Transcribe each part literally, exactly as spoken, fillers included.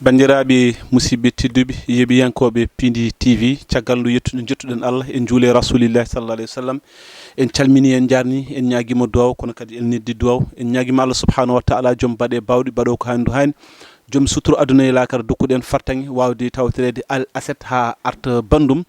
Banndiraaɓe musidɓe tedduɓe, yeeɓiyankooɓe Pindi T V, caggal ndu yettude, jettuɗen Allah, en njuule Rasulillahi sallallahu alayhi wa sallam, en calmini, en njaarni, en ñaagiima duwaw, kono kadi en neddi duwaw, en ñaagiima Allah subhanahu wa taala, joom baɗe bawɗi, baɗo ko haani ndu haani, joom suturu aduna e laakara, dokkuɗen fartaŋŋe waawde tawtoreede al aset haa arta banndum.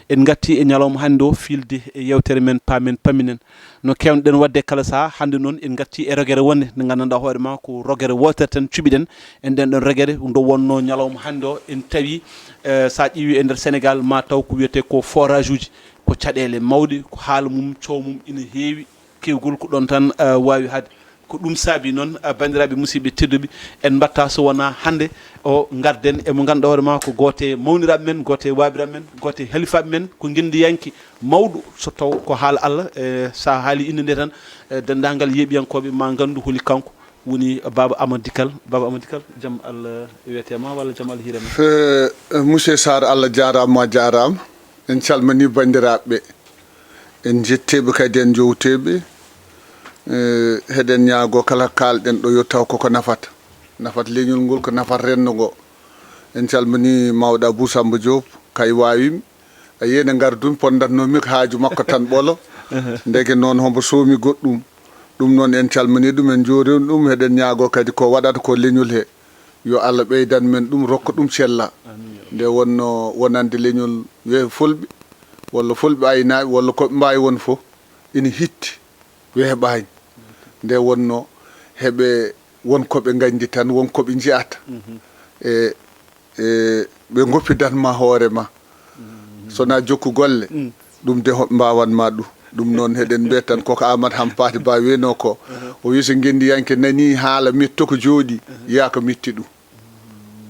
En ngatti e ñalawma hannde o fiilde e yeewtere men Paamen Pamminen. No keewnoɗen waɗde kala sahaa, hannde noon en ngartii e rogere wonde nde nganndanɗaa hoore maa ko rogere wootere tan cuɓiɗen. En ɗen ɗon rogere nde wonnoo ñalawma hannde o, en tawi, eh, so a ƴeewi e nder Senegaal, ma taw ko wiyetee ko forage uji, ko caɗeele mawɗe, ko haala mum, coow mum ina heewi, keewgol ko ɗon tan, eh, waawi hade. Ko ɗum saabi noon, eh, banndiraaɓe musidɓe tedduɓe, en mbaɗta so wonaa hannde o ngarden e mo ngannduɗaa hoore maa ko gooto e mawniraaɓe men, gooto e waabiraaɓe men, gooto e halifaaɓe men, ko ngenndiyanke mawɗo, so taw ko haala Allah, e so a haali innde nde tan, e denndaangal yeeɓiyankooɓe ma nganndu holi kanko woni Baaba Amadou Kal. Baaba Amadou Kal, jam Allah wiyetee ma walla jam Allah hiire ma? Eh, Monsieur Sarr, Allah jaaraama, a jaaraama. En calminii banndiraaɓe ɓe. En njettii ɓe kadi, en njowtii ɓe. Eh, heɗen ñaagoo kala kaalɗen ɗo yo taw koko nafata. Nafata leñol ngol, ko nafata renndo ngo. En calminii mawɗo Abou Samba Diop, kay waawii mi. A yiyii, nde ngardumi, ponndatnoo-mi ko haaju makko tan ɓolo. Ndeke noon, hombo soomi goɗɗum. Ɗum noon, en calminii ɗum, en njuuriima ɗum. Heɗen ñaagoo kadi ko waɗata ko leñol he, yo Allah ɓeydan men ɗum, rokka ɗum cella. Nde wonnoo wonande leñol, wiyee fulɓe, walla fulɓe aynaaɓe, walla ko ɓe mbaawi won fof, ina hitti, weeɓaani. Nde wonnoo heɓe won ko ɓe nganndi tan, won ko ɓe njiyata. E, e, ɓe ngoppidan ma hoore ma. So na jokku golle, ɗum de hoɓe mbaawan ma ɗum. Ɗum noon heɗen mbiya tan koko Amadou Hampâté Bâ wiyno ko. O wi so ngenndiyanke nanii haala metto ko jooɗi, yaa ko metti ɗum.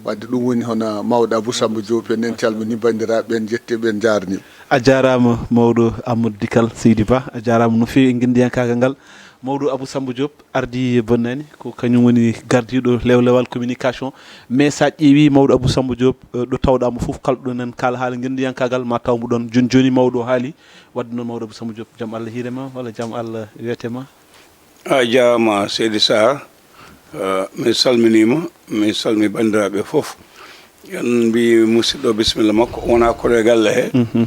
Wadde ɗum woni hono mawɗo Abou Samba Diop en, en calminii banndiraaɓe, en njettii ɓe, en njaarnii ɓe. A jaaraama mawɗo Amadou Dikal Seydi Ba, a jaaraama no feewi e ngenndiyankaagal ngal. Mawɗo Abou Samba Diop ardii bonnaani, ko kañum woni gardiiɗo lewlewal communication. Mais so a ƴeewi mawɗo Abou Samba Diop, eh, ɗo tawɗaa mo fof, kala ɗo nan kaala haala ngenndiyankaagal, ma taw mo ɗoon. Jooni jooni mawɗo o haali, wadde noon mawɗo Abou Samba Diop, jam Allah hiire ma, walla jam Allah wiyete ma? A jaaraama, Seydi Sarr. Eh, mi salminiima, mi salmii banndiraaɓe fof. En mbii musidɗo bisimilla makko, wonaa koɗo e galle he. Mhm.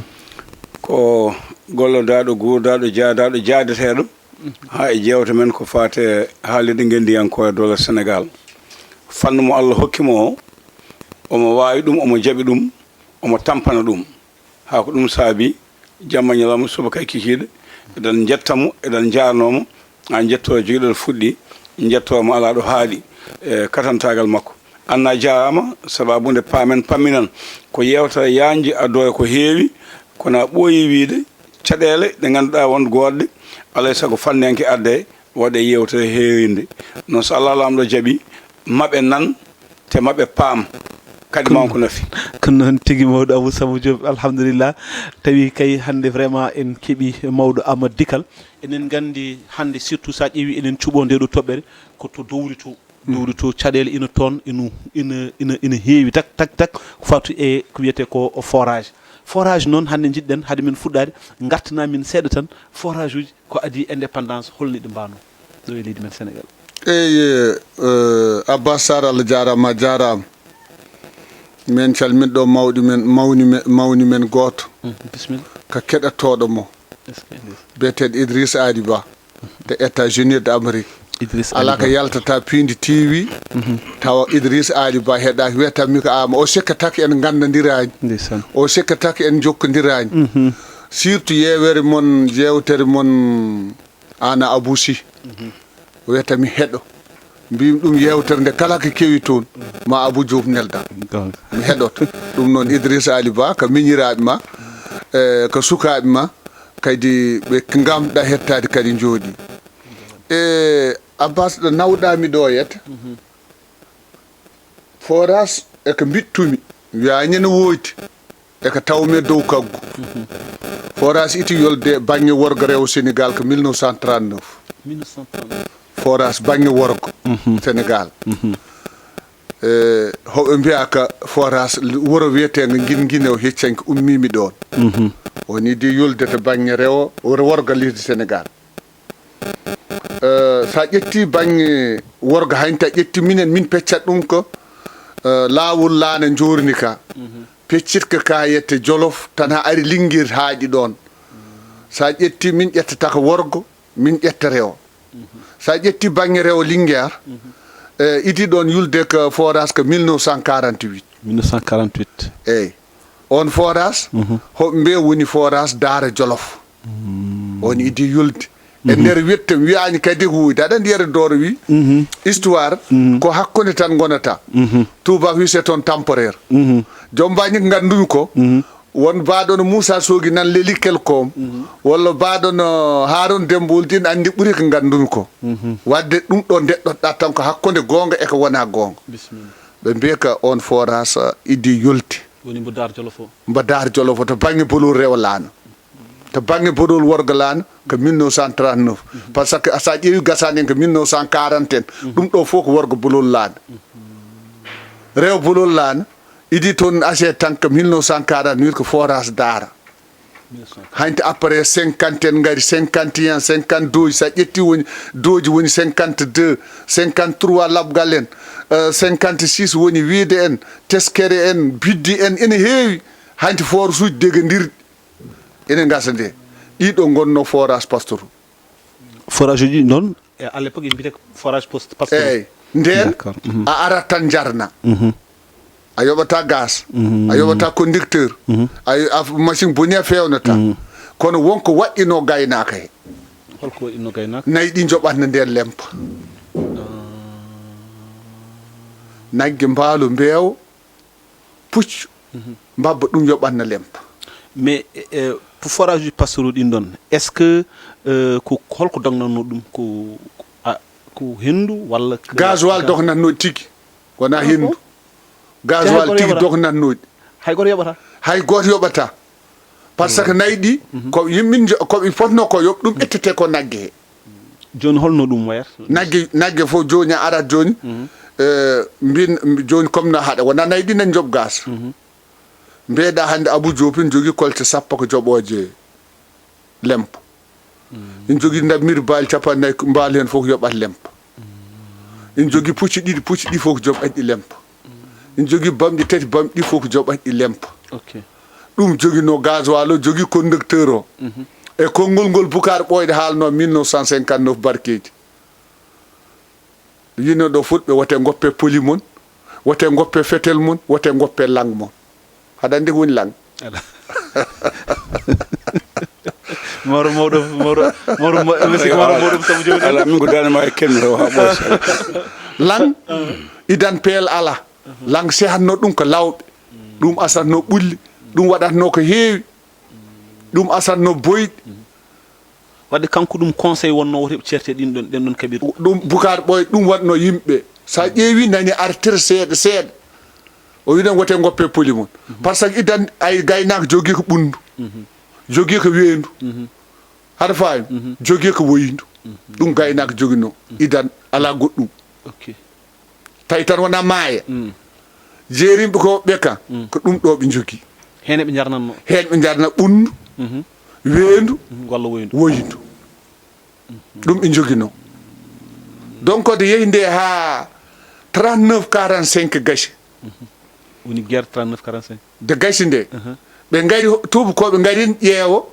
Ko gollodaaɗo, guurdaaɗo, jaadaaɗo, jaadeteeɗo. Mhm. Haa e jeewte men ko faati e haalirde ngenndiyankooje doole Senegaal. Fannu mo Allah hokki mo o, omo waawi ɗum, omo jaɓi ɗum, omo tampana ɗum. Haa ko ɗum saabi, jamma ñalawma, subaka e kikiiɗe, eɗen njetta mo, eɗen njaarnoo mo, haa njettoo jogiɗo ɗo fuɗɗi, njettoo mo alaa ɗo haaɗi, e katantaagal makko. Aan a jaaraama, sabaabu nde paamen pamminan ko yeewtere yaajnde, addoo ko heewi, kono a ɓooyii wiyde caɗeele ɗe ngannduɗaa won goodɗe, alaa e sago fanniyanke addee, waɗee yeewtere heerinde. Noon so Allah Laamɗo jaɓii, maɓe nan, te maɓe paam, kadi ma ko nafi. Ko noon tigi, mawɗo Abou Samba Diop, alhamdulillah. Tawi kay hannde vraiment en keɓii mawɗo Amadou Dikal. Eɗen nganndi hannde surtout so a ƴeewi eɗen cuɓoo ndee ɗoo toɓɓere ko to dowri to. Dowri to caɗeele ina toon, ina, ina, ina, ina heewi tak, tak, tak, ko faati e ko wiyetee ko forage. Forage noon hannde njiɗɗen hade men fuɗɗaade, ngartanaa min seeɗa tan, forage uji ko adii indépendance, holno ɗi mbaanoo ɗo e leydi men Senegaal? Eyi, eh, Abbas Sarr, Allah jaaraama, a jaaraama. Min calmin ɗo mawɗi men, mawni men, mawni men gooto. Mhm, bisimilla. Ka keɗotooɗo mo. Est-ce que, biyeteeɗo Idriss Aly Ba, to États-Unis d'Amérique. Idriss Aly Ba. Alaa ko yaltata Pindi T V, mhm, tawa Idriss Aly Ba heɗaaki, wiyata mi ko ama. O sikkata ko en nganndondiraani. Ndeysaan. O sikkata ko en njokkondiraani. Mhm. Surtout yeewere mon, yeewtere mon, aan e Abou Sy. Mhm. Wiyata mi heɗo. Mbimi ɗum yeewtere nde kala ko kewi toon, ma Abou Diop nelda. Goonga. Mi heɗoto. Ɗum noon Idriss Aly Ba, ko miñiraaɓe ma, e, ko sukaaɓe ma, kadi ɓe ngamɗa hettaade kadi njooɗi. E, Abbas, ɗo nawɗaa mi ɗo yetta. Mhm. Forage e ko mbiɗtumi, mi wiyaani ne woodi, e ko tawmi e dow kaggu. Mhm. Forage iti yolde bannge worgo rewo Senegaal ko mille neuf cent trente-neuf. Mille neuf cent trente-neuf. Forage bannge worgo, mhm, Senegaal. Mhm. E, hoɓe mbiya ka forage wuro wiyeteengo Ngin Ngine o, heccanke ummiimi ɗoon. Mhm. Woni de yolde to bannge rewo, worgo lesdi Senegaal. Eh, so a ƴetti bannge worgo, haynta a ƴetti minen, min peccat ɗum ko Eh, laawol laana njoorni ka. Peccit ka kaayette Jolof, tan haa ari Lingeer haaɗi ɗoon. So a ƴetti, min ƴettata ko worgo, min ƴetta rewo. So a ƴetti baŋŋe rewo Lingeer, eh, idi ɗoon yulde ko forage ko mille neuf cent quarante-huit. Mille neuf cent quarante-huit. Eey. Oon forage, hoɓe mbiya woni forage Daara Jolof. Oon idi yulde. E nder wiyettam, wiyaani kadi ko woodi. Aɗa anndi yere Dooro wi, histoire, ko hakkunde tan ngonata. Tuubaak wi c'est un temporaire. Joom mbañi ko nganndumi ko, won baaɗo no Moussa Sogui nan leli kelkoom, walla baaɗo no Harouna Demba Ould, ina anndi ɓuri ko nganndumi ko. Waɗde ɗum ɗo ndeɗɗoɗaa tan ko hakkunde goonga e ko wonaa goonga. Bisimilla. Ɓe mbiya ka oon forage, uh, idi yolti. Woni mbo Daar Jolof o. Mbo Daar Jolof o to baŋŋe bolol rewo laana. To baŋŋe bolol worgo laana ko mille neuf cent trente-neuf. Par ce que so a ƴeewi gasani en ko mille neuf cent quarante en. Ɗum ɗo fof ko worgo bolol laana. Rewo bolol laana. Idi toon ase tan ko mille neuf cent quarante-huit ko forage Daara. Hanti après cinquante en ngari, cinquante et un, cinquante-deux, so a ƴetti woni, dooji woni cinquante-deux, cinquante-trois Labgal en, euh, cinquante-six woni Wiide en, Teskere en, Biddi en, ina heewi. Hanti forage uji degandirɗi ina ngasa nde. Ɗiɗo ngonno forage Pastoro. Forage uji ɗi noon? E, à l'époque, ɓe mbiyata ko forage post-, Pastoro. Eey, ndeen a arat tan njarna. A yoɓata gaz, a yoɓata conducteur, a, a machine boni a feewnata. Kono won ko waɗɗinoo gaynaaka he. Holko waɗɗinoo gaynaaka? Nayi ɗi njoɓatna ndeen lempa. Nagge, mbaalo, mbeewa, puccu, mbabba, ɗum yoɓatna lempa. Mais, e, e, forage uji Pastoro ɗin ɗon, est-ce que, e, ko, holko dognatnoo ɗum? Ko, ko, a, ko henndu walla ko gasoil dognatnoo tigi, wonaa henndu. Gasoil tigi dognatnoo ɗi. Hay gooto yoɓata? Hay gooto yoɓata. Par ce que nayi ɗi, ko yimɓe njo-, ko ɓe potnoo ko yoɓ, ɗum ettete ko nagge he. Jooni holno ɗum wayata? Nagge, nagge fof jooni a arat jooni, eh, mbin, jooni comme no haɗa, wonaa nayi ɗi nan njoɓ gaz. Mbeɗa hannde Abou Diop ina jogii kolte sappo ko joɓooje lempo. Ina jogii ndammiri baali cappanɗe nayi, mbaali heen fof ko yoɓat lempo. Ina jogii pucci ɗiɗi, pucci ɗi fof ko joɓat ɗi lempo. Ina jogii bamɗi tati, bamɗi ɗi fof ko joɓat ɗi lempo. Ok. Ɗum joginoo gasoil o, jogii conducteur o. E konngol ngol Boucar Ɓooyɗe haalnoo mille neuf cent cinquante-neuf barkeeji. Yino ɗo fulɓe, wote ngoppe poli mon, wote ngoppe fetel mon, wote ngoppe lang mon. Haɗa anndi ko woni lang? Ala. Mawɗo, mawɗo, mawɗo, mawɗo, ma-, musiɗɗo mawɗo, mawɗo, sabu jooni. Ala, min ko dande ma e kemme o, ha ɓooy. Lang, idan peel ala. Lang sehatno ɗum ko lawɓe. Ɗum asatno ɓulli. Ɗum waɗatno ko heewi. Ɗum asatno boyɗi. Wadde kanko ɗum conseil wonnoo woto heɓ certe ɗin ɗon, ɗen ɗon kaɓirɗe. Ɗum Boucar Ɓooy, ɗum waɗno yimɓe. So a ƴeewi, nani artir seeɗa, seeɗa. O wiɗen wote ngoppe poli mon. Par ce que idan ay gaynaako jogii ko ɓunndu. Jogii ko weendu. Haɗa faami? Jogii ko woyindu. Ɗum gaynaako joginoo. Idan alaa goɗɗum. Ok. Tawi tan wona maaya. Jeerinɓe ko ɓe ka, ko ɗum ɗo ɓe njogii. Heen ɓe njarnatno. Heen ɓe njarna ɓunndu, weendu, walla woyindu. Woyindu. Ɗum ɓe njoginoo. Donc, de yehi nde haa trente-neuf quarante-cinq gasi. Woni guerre trente-neuf quarante-cinq. De gasi nde. Ɓe ngari, tuubakooɓe ngari ƴeewa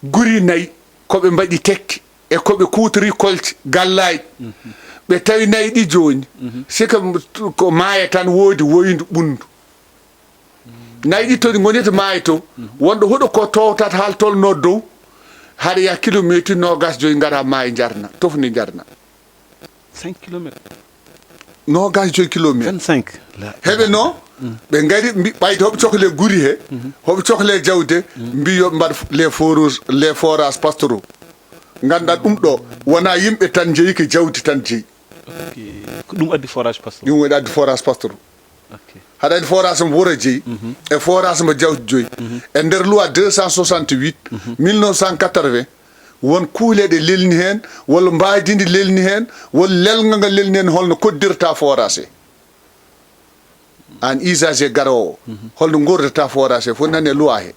guri nayi, ko ɓe mbaɗi tekki, e ko ɓe kuutori kolte, gallaaji. Ɓe tawi nayi ɗi jooni. Sika ko maaya tan woodi woyndu ɓunndu. Nayi ɗi to ɗi ngoni to maayo to, wonɗo huɗo ko towtat hal tolno dow, haɗa yaha kilometre noogas joyi ngara maayo njarna, tofni njarna. Cinq kilomètres. Noogas joyi kilometre. Vingt-cinq. La- Heɓe no, ɓe ngari, mbi-, ɓayde hoɓe cohlee guri he, hoɓe cohlee jawde, mbi yo ɓe mbaɗ f-, les forages, les forages pastoraux. Nganndaa ɗum ɗo, wonaa yimɓe tan njeyi, ko jawdi tan jeyi. Ok. Ko ɗum addi forage Pastoro? Ɗum woni addi forage Pastoro. Ok. Haɗa anndi forage mo Wuro jeyi, e forage mo Jawti joyi. E nder loi deux cent soixante-huit, mille neuf cent quatre-vingts, won kuule ɗe lelni heen, walla mbaadi ndi lelni heen, walla lelnga nga lelni heen, holno koddirta forage he. Aan usager garoowo, holno ngordata forage he, fof nani e loi he.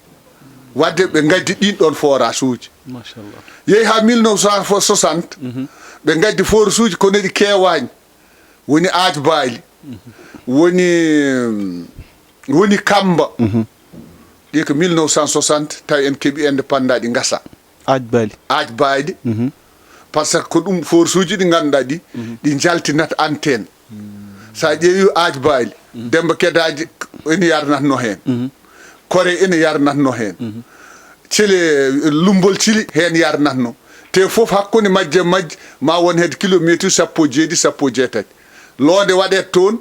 Wadde ɓe ngaddi ɗin ɗon forage uji. Machallah. Yehi haa mille neuf cent soixante, ɓe ngaddi forage uji kono ɗi keewaani. Woni Aaj Baali. Woni, woni Kamba. Ɗi ko mille neuf cent soixante, tawi en keɓi indépendant, ɗi ngasa. Aaj baali. Aaj baali. Par ce que ko ɗum force uji ɗi ngannduɗaa ɗi, ɗi njaltinat antenne. So a ƴeewi Aaj baali, Demba Kedaaji ene yarnatno heen. Kore ene yarnatno heen. Cile, Lummbol Cili heen yarnatno. Te fof hakkunde majje e majje ma won hedde kilometre sappo e jeeɗiɗi, sappo e jeetati. Loonde waɗeede toon,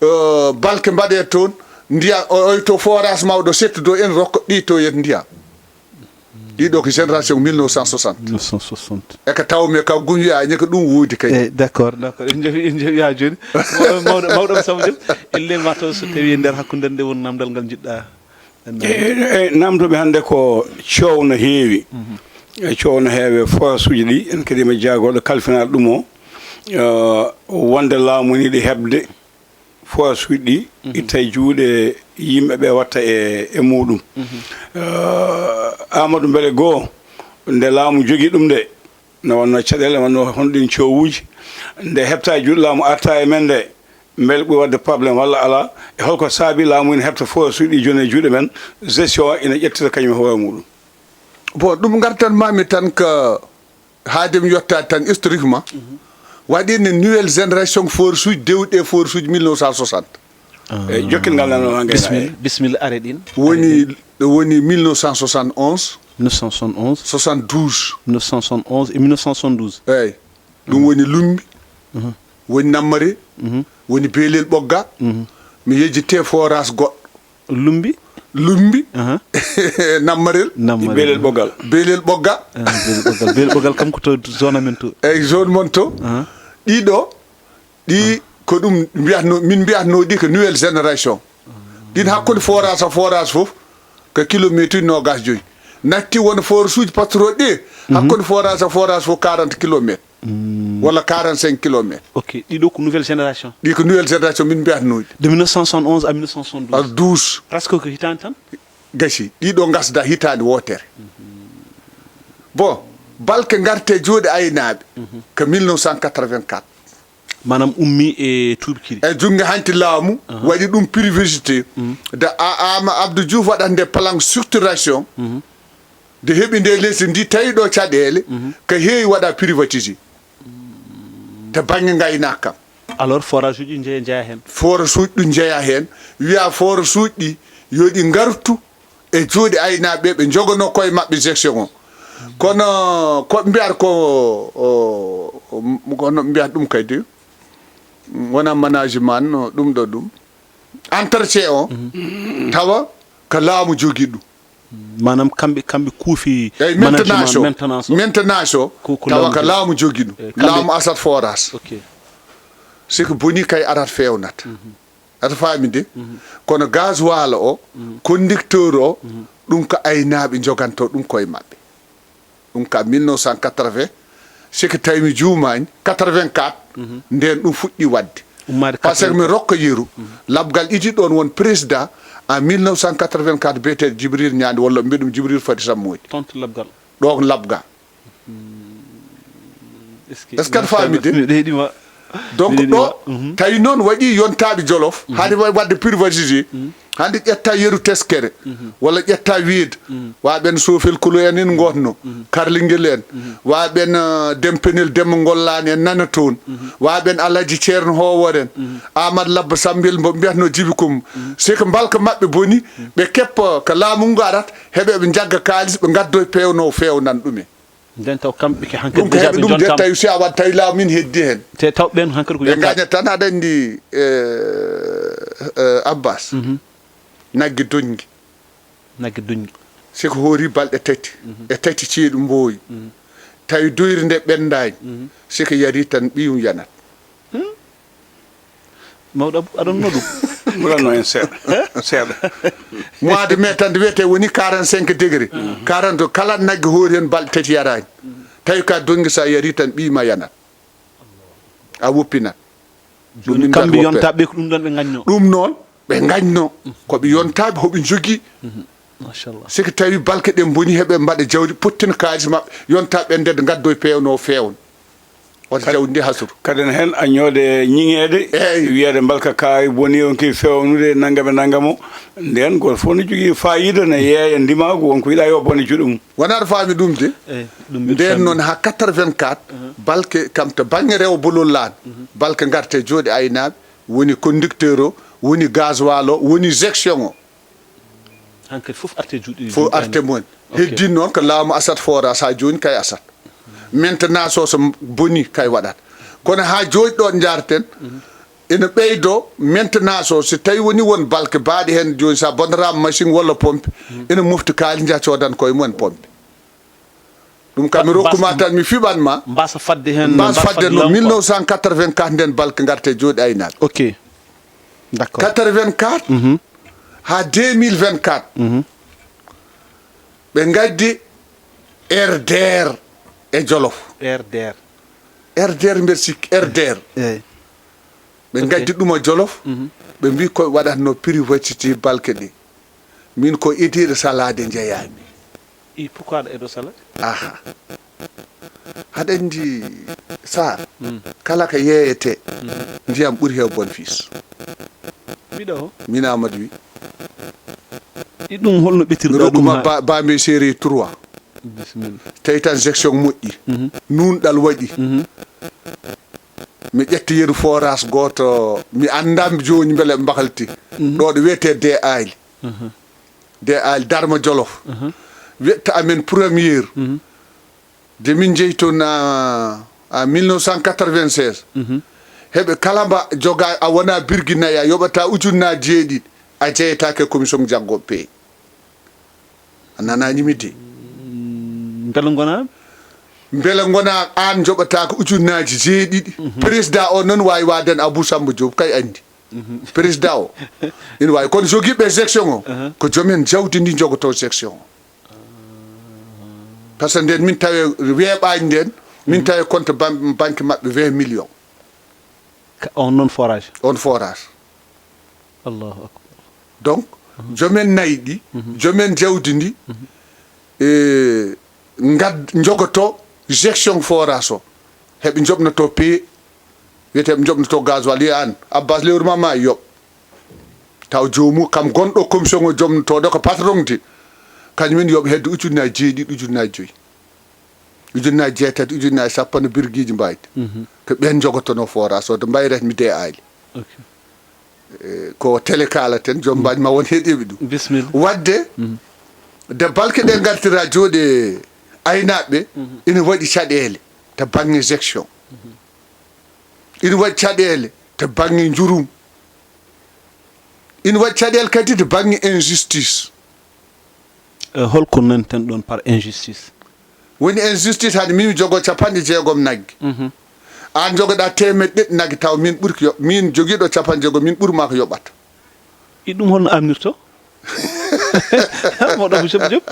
eh, balke mbaɗee toon, ndiyam, o-, oy to forage mawɗo settudo en rokko ɗi to yet ndiyam. Ɗiɗo ko génération mille neuf cent soixante. Mille neuf cent soixante. E ka tawmi ka gum wiya ñeke ɗum woodi kay. Eh, d'accord, d'accord. En njaɓi, en njaɓi haa jooni. Mawɗo, mawɗo, mawɗo Samba Diop, elle ma taw so tawi e nder hakkunde nde won namdal ngal njiɗɗa. E, e, e, namdoɓe hannde ko coow no heewi. E coow no heewi e forage uji ɗi, en kadi ma jaagooɗo kalfinaaɗo ɗum o, eh, wonde laamu ni ɗi heɓde forage uji ɗi itta e juuɗe yimɓe ɓe watta e, e muɗum. Eh, Amadou, mbele goo nde laamu jogi ɗum nde, no wonno caɗeele, wonno honɗin coowuji, nde heɓta e juuɗe laamu arta e men nde, mbele ɓuri waɗde problème walla alaa? E holko saabi laamu ina heɓta forage uji ɗi jooni e juuɗe men, gestion o ina ƴettita kañum e hoore muɗum? Bon, ɗum ngartan mami tan ko haade mi yottaade tan historiquement, waɗi ne nouvelle génération forage uji dewɗi e forage uji mille neuf cent soixante. Eyi, jokkil ngal nan o engrais. Bismillah, bismillah, are ɗin. Woni, woni mille neuf cent soixante-onze, neuf cent soixante-onze, soixante-douze. Neuf cent soixante-onze et mille neuf cent soixante-douze. Eyi, ɗum woni Lumbi, woni Nammare, woni Beelel Ɓogga. Mi yejjite forage goɗɗo. Lumbi? Lumbi. Aha. Nammarel. Nammarel. Beelel Ɓoggal. Beelel Ɓogga. Ah, Beelel Ɓoggal. Beelel Ɓoggal kam ko to zone amen to. Eyi, zone mon to. Aha. Ɗiɗo, ɗi ko ɗum mbiyatno, min mbiyatno ɗi ko nouvelle génération. Ɗin hakkunde forage e forage fof ko kilometre uji noogas joyi. Natti won forage uji patron ɗi, hakkunde forage e forage fof quarante kilomètres. Walla quarante-cinq kilomètres. Ok, ɗiɗo ko nouvelle génération. Ɗi ko nouvelle génération min mbiyatnooɗi. De mille neuf cent soixante-onze à mille neuf cent soixante-douze. À douze. Presque ko hitaande tan. Gasi, ɗiɗo ngasda hitaande wootere. Bon, balke ngarte juuɗe aynaaɓe ko mille neuf cent quatre-vingt-quatre. Maanaam ummi e tuubi kiri. E junngo hanti laamu waɗi ɗum privatisé. Da a ama Abdou Diouf waɗande plan structuration. Nde heɓi nde leydi ndi tawi ɗo caɗeele, ko heewi waɗa privatisé. To bannge ngaynaaka kam. Alors, forage uji njeya, njeya heen. Forage uji ɗum njeya heen. Wiya forage uji ɗi yo ɗi ngartu e juuɗe aynaaɓe ɓe njogono koye maɓɓe gestion o. Kono ko mbiyata ko, o, o, kono mbiyata ɗum kadi, wona management, no ɗum ɗo ɗum. Entretien o, tawa ko laamu jogi ɗum. Maanaam kamɓe, kamɓe kuufi. Eyi, management, maintenance o. Maintenance o. Maintenance o, ko, ko tawa laamu ko jogi. Laamu jogi ɗum. Eyi, kamɓe. Laamu asat forage. Ok. Si ko boni kay arat feewnata. Aɗa faami de? Kono gasoil o, conducteur o, ɗum ko aynaaɓe njoganto ɗum koye maɓɓe. Ɗum ka mille neuf cent quatre-vingts, si ko tawi mi juumaani, quatre-vingt-quatre, nden ɗum fuɗɗi waɗde. Ummaade. Par ce que quatre-vingt-quatre. Mi rokka yeru, Labgal idi ɗon won président en mille neuf cent quatre-vingt-quatre, biyeteeɗo Jibril Ñaande, walla mbiɗum Jibril Fari Sammoodi. Tonto Labgal. Ɗon Labgal. Est-ce que aɗa faami de? Miɗo heɗima. Donc ɗo, tawi noon waɗi yontaaɓe Jolof, haade wa-, waɗde privatisé, hannde ƴetta yeru teskere, walla ƴetta weedu, wa ɓen Sofel Kolo en, en ngotno, Karlingel en, wa ɓen, eh, Dempenel Demba Ngollaani en nana toon, wa ɓen Alhaji Ceerno Hoowor en, Aamadu Labba Sammbel mbo mbiyatno Jibi Kum. Si ko mbalka maɓɓe boni, ɓe keppa ko laamu ngu arata, heɓe ɓe njagga kaalis, ɓe ngaddoy peewno feewnan ɗumen. Nden taw kamɓe ke hankadi ɗum ko déjà heɓe ɓe ɗum jontaama. Tawi si a waɗ tawi laamu min heddi heen. Te taw ɓen hankadi ko ɓe yonta. Ngaña tan aɗa anndi, eh, eh, Abbas. Nagge doñgi. Nagge doñgi. Si ko hoori balɗe tati. E tati ceeɗu mbooyi. Tawi doyri nde ɓenndaani. Si ko yari tan ɓiyum yanat. Mawɗo Abou, aɗon no ɗum? Ɓuranno en seeɗa. Seeɗa. Mois de mai tan nde wiyetee woni quarante-cinq degré. Quarante, kala nagge hoori heen balɗe tati yaraani. Tawi ka doñgi so a yari tan ɓiy ma yanat. A woppinat. Ɗum jooni min kamɓe mbiyata woppere. Yontaaɓe ko ɗum ɗon ɓe ngañno. Ɗum noon ɓe ngañno. Ko ɓe yontaaɓe, hoɓe njogii. Machallah. Si ko tawi balke ɗen mboni heɓe mbaɗa jawdi pottina kaalis maɓɓe, yontaaɓe ɓen ndedda ngaddo e peewno feewno. Wata jawdi ndi hasru. Kaden heen a ñoode ñiŋeede. Eey. Wiyeede mbalka kaari boni on kii fewnude nangam e nangam o. Ndeen gooto fof no jogii faayiida no yeeya ndimaagu won ko yiɗaa yo bone juuɗe mum. Wonaa ɗo faami ɗum de. Ndeen noon haa quatre-vingt-quatre, balke kam to baŋŋe rewo bolol laan, balke ngarte jooɗi aynaaɓe, woni conducteur o, woni gasoil o, woni gestion o. Hankadi fof arte juuɗe fof arte mumen. Heddin noon ko laamu asat forage haa jooni kay asat. Maintenance o so boni kay waɗat. Kono haa jooni ɗo njaarten ene ɓeydo maintenance o, so tawi woni won balke baaɗe heen jooni, so a bonnataa machine walla pompe, ene mofti kaali njaha coodan koye mumen pompe. Ɗum kam mi rokkuma tan mi fiɓan ma. Mbasa fadde heen mbasa fadde no. Mille neuf cent quatre-vingt-quatre nden balke ngarte jooɗi aynaaɓe. Ok. D'accord. Quatre-vingt-quatre haa deux mille vingt-quatre. Ɓe ngaddi rdr e jolof. Rdr. Rdr mbeɗa sikki rdr. Eey. Ɓe ngaddi ɗum e jolof. Ɓe mbi koye waɗatno privatité balke ɗe. Min ko idiiɗo salaade njeyaami. I pourquoi aɗa eɗo sala? Aha. Haɗa anndi Saar, kala ko yeeyetee, ndiyam ɓuri heew bonfis. Mbiɗa o? Min Amadou Wi. I ɗum holno ɓetirɗa ɗum? Rokkuma Bambey série trois. Bisimilla. Tawi tan gestion moƴƴi. Nuunɗal waɗi. Mi ƴetti yeru forage gooto, mi anndaa jooni mbele mbahalti. Ɗo ɗo wiyetee De Aali. De Aali, Darma Jolof. Wiyetta amen première. De min njehi toon en mille neuf cent quatre-vingt-seize. Heɓe kala mba joga a wona birgi nayi a yoɓata ujunnaaji jeeɗiɗi a jeyetaake commission jaggo pay. A nanaani mi de. Mbele ngona? Mbele ngona aan joɓataako ujunnaaji jeeɗiɗi. Président o noon waawi waaden Abou Samba Diop kay anndi. Président o ina waawi kono jogiiɓe section o ko jomen jawdi ndi jogoto section o. Par ce que nden min tawe weeɓaani nden min tawe compte banque maɓɓe vingt millions. On noon forage? On forage. Allahu akbar. Donc jomen nayi ɗi, jomen jawdi ndi e ngad jogoto gestion forage o heɓe joɓnoto pay. Wiyete ɓe joɓnoto gasoil wiya an Abbas lewru ma ma yoɓ. Taw joomu kam gonɗo commission o joɓnotoɗo ko patron de kañum en yoɓ hedde ujunnaaji jeeɗiɗi ujunnaaji joyi. Ujunnaaji jeetati ujunnaaji sappo no birgiji mbaydi. Ko ɓen jogotono forage o to mbayret mi de aali. Ko télé kalaten joom mbaaj ma won heɗiɓe ɗum. Bisimilla. Wadde de balke ɗe ngartira jooɗe aynaaɓe ɓe ina waɗi caɗeele to bange gestion. Ina waɗi caɗeele to bange njurum. Ina waɗi caɗeele kadi to bange injustice. Holko nanten ɗon par injustice? Woni injustice hade min mi jogo capanɗe jeegom nagge. An jogoɗa teemeɗɗe ɗiɗi nagge taw min ɓurki yo min jogiɗo capanɗe jeegom min ɓurma ko yoɓata. I ɗum holno amnirto? Moɗo monsieur Diop.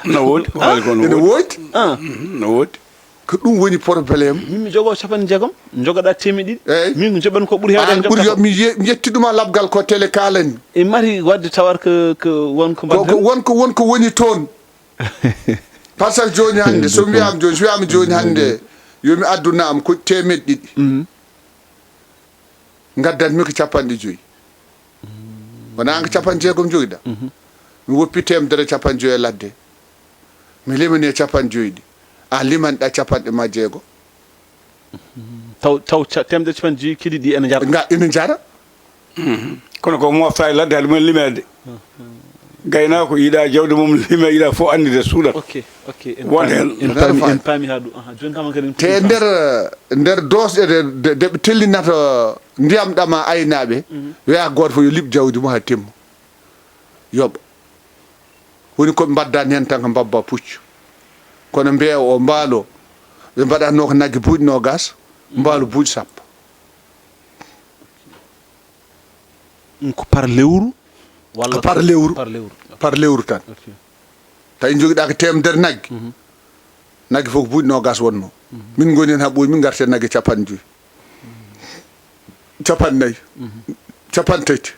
No woodi ko haali ko no ene woodi. Woodi. No woodi. Ko ɗum woni probléme. Min mi jogo capanɗe jeegom jogoɗa teemeɗɗe ɗiɗi. Eyyi. Min ko joɓan ko ɓuri heewde. An ɓuri yo mi ye- mi ƴetti ɗuma labgal ko télé kalen. E mari wadde tawat ko ko won ko ko mbaɗden. Won ko won ko woni toon. Par ce que jooni hannde so mi wiyaama jooni so wiyaama jooni hannde yo mi addu naam ko teemeɗɗe ɗiɗi. Ngaddanmi ko capanɗe joyi. Wonaa an ko capanɗe jeegom jogiɗa. Mi woppi teemedere capanɗe joyi e ladde. Mi limani e capanɗe joyi ɗi. A limanɗa capanɗe ma jeego. Taw taw ca- teemedere capanɗe joyi kadi ɗi ene njara. Nga ina njara. Kono ko mofta e ladde haɗa mumen limeede. Gaynaako yiɗa jawdi mum lime yiɗa fof anndide suuɗat. Ok, ok. En Won paami- heen. En Mbeɗa paami- faami. En paami haa ɗum. Aha, jooni kam kadi en Te puɗɗii nder nder doosɗe ɗe de- de ɓe tellinata ndiyam ɗam e aynaaɓe wiya gooto fof yo liɓ jawdi mum haa timma. Yoɓa. Woni ko ɓe mbaddani heen tan ko mbabba puccu. Kono mbeewa o mbaalo ɓe mbaɗatno ko nagge buuɗi noogas mbaalo buuɗi sappo. Ɗum ko par lewru walla ko par lewru par lewru tan. Tawi jogiɗa ko temedere nagge. Nagge fof ko buuɗi noogas wonno. Min ngoni heen haa ɓooyi min ngarti e nagge capanɗe joyi. Capanɗe nayi. Capanɗe tati.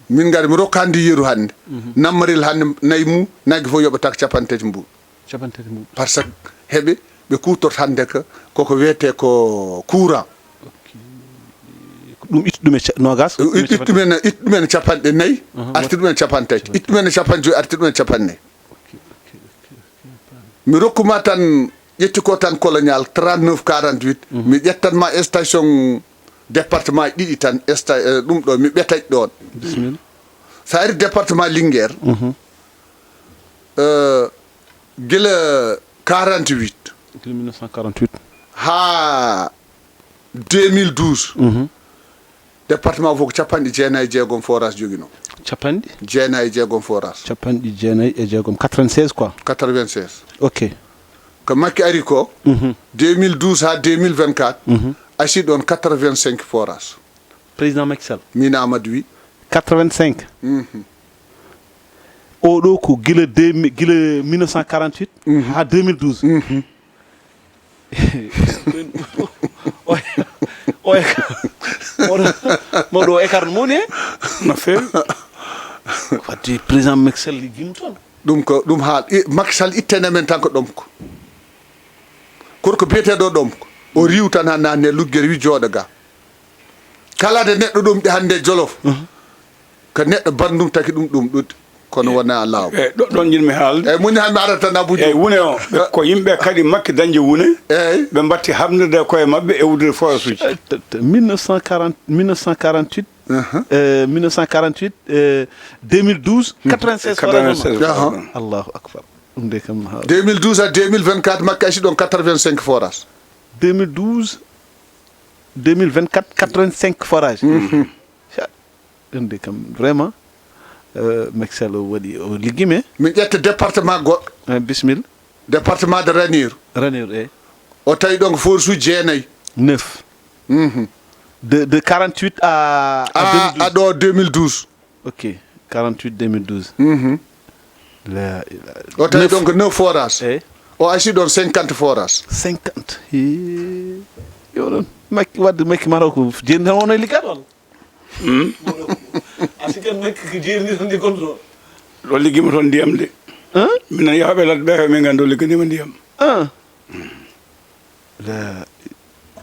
Min ngari mi rokka hannde yeru hannde. Nammarel hannde nayi mum nagge fof yoɓata ko capanɗe tati mbuuɗi. Capanɗe tati mbuuɗi. Par ce que heɓe ɓe kuutorta hannde ko koko wiyetee ko courant. Ɗum ittu ɗum e ca- nogas. Ɗum e Itti ɗumen itti ɗumen capanɗe nayi, arti ɗumen capanɗe tati, itti ɗumen e capanɗe joyi, arti ɗumen capanɗe nayi. Mi rokkuma tan, ƴetti ko tan colonial trente-neuf quarante-huit, mi ƴettan ma station département ɗiɗi tan, sta- eh, ɗum ɗo mi ɓetay ɗon. Bismillah. Sa ari département Linguère, eh, gila quarante-huit Depuis mille neuf cent quarante-huit. Ha deux mille douze, département fof ko capanɗe jeenayi e jeegom forage joginoo. Capanɗe? Jeenayi e jeegom forage. Capanɗe jeenayi e jeegom, quatre-vingt-seize quoi. Quatre-vingt-seize. Ok. Ko Makki ari ko, deux mille douze ha deux mille vingt-quatre, asi ɗon quatre-vingt-cinq forage. Président Macky Sall. Min Amadou wi. Quatre-vingt-cinq. Oɗo ko gila deux mille, gila mille neuf cent quarante-huit ha deux mille douze. Oya, oya, mawɗo o écart no mawni e? No feewi. Wadde président Macky Sall liggima toon. Ɗum ko ɗum haal i- Macky Sall ittene men tan ko ɗomko. Korko biyeteɗo ɗomko, o riiw tan ha nanne luggere wi jooɗo ga. Kala de neɗɗo ɗum ɗe hannde Jolof, ko neɗɗo banndum taki ɗum ɗum ɗuɗi, kono wona laaw. E ɗo- ɗon jinmi haalde. Eyyi, moni hami ara tan Abou Eyyi, Diouf. Wune o ɓe ko yimɓe kadi Makki dañde Wune. Eyyi. Ɓe mbatti hamnirde e koye maɓɓe e uddude forage uji. Mille neuf cent quarante, mille neuf cent quarante-huit, euh, mille neuf cent quarante-huit, euh, deux mille douze, quatre-vingt-seize forage. Quatre-vingt-seize. Aha. Allahu akbar. Ɗum de kam ha- Deux mille douze à deux mille vingt-quatre, Makki asi ɗon quatre-vingt-cinq forage. Deux mille douze, deux mille vingt-quatre, quatre-vingt-cinq forage. Ɗum de kam vraiment, euh, Macky Sall o waɗi, o liggime. Min ƴetta département goɗɗo, Eh, bismilla. Département de Ranir. Ranir, eh. O tawi ɗon ko forage uji jeenayi. Neuf. De, de quarante-huit à, à A deux mille douze. A ɗo deux mille douze. Ok, quarante-huit deux mille douze. La ilaha. O tawi Neuf. Ɗon ko neuf forage. Eh, O asi ɗon cinquante forage. cinquante. Hee. Yo ɗon. Makki, wadde Makki Maraw ko jeni tan wonno e liggaɗo walla? A sikkata Makki ko jeeri ndi tan ndi gonɗo ɗo. Ɗo liggima toon ndiyam de. Minen yahooɓe ladde ɓe, min nganndi o ligganima ndiyam. Ah. La,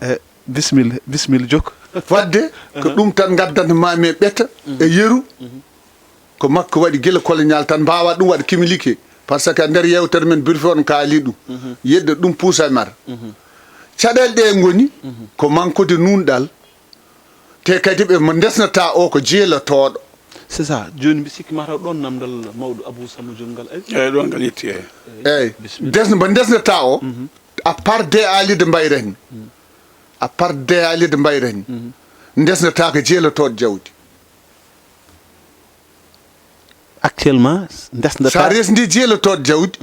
eh, bismilla, bismilla, jokko. Wadde ko ɗum tan ngaddanto mami e ɓeta e yeru. Ko makko waɗi gila colonial tan mbawa ɗum waɗ communiqué. Par ce que nder yewtere men birfi on kaali ɗum. Yedde ɗum puusa e mara. Caɗele ɗe ngoni ko manquede nunɗal. Te kadi ɓe mo ndesnata o ko jeelotooɗo. C'est ça. Joni mbi sikki mataw ɗon namdal mawɗo Abou Samba Diop ngal ari. Eyyi, ɗon ngal yetti, eyyi. Eyyi. Des mo ndesnata o, à part de alide mbayra hen. À part de alide mbayra hen. Ndesnata ko jeelotooɗo jawdi. Actuellement, ndesnata. Sa resdi jeelotooɗo jawdi,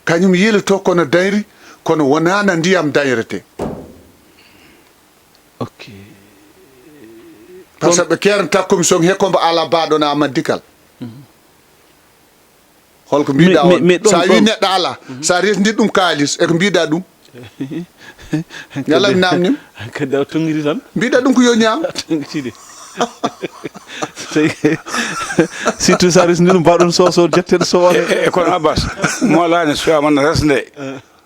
kañum yeelotoo kono dayri, kono wonana ndiyam dayrete. Ok. Par ce que ɓe keeranta commission he kombo ala baɗona Amadou Dikal. Holko mbiɗa Mais- on? mais ɗon- Sa wi ɗon- neɗɗo ala, sa resdi ɗum kaalis, eko mbiɗa ɗum? Yalla mi namnim. Kadi a tongiri tan. Mbiɗa ɗum ko yo ñaam. Tongitide. Surtout sa resdi ɗum mbaɗon soso jetteɗo sowaɓe. E, e kono Abbas, molani soyaman resde.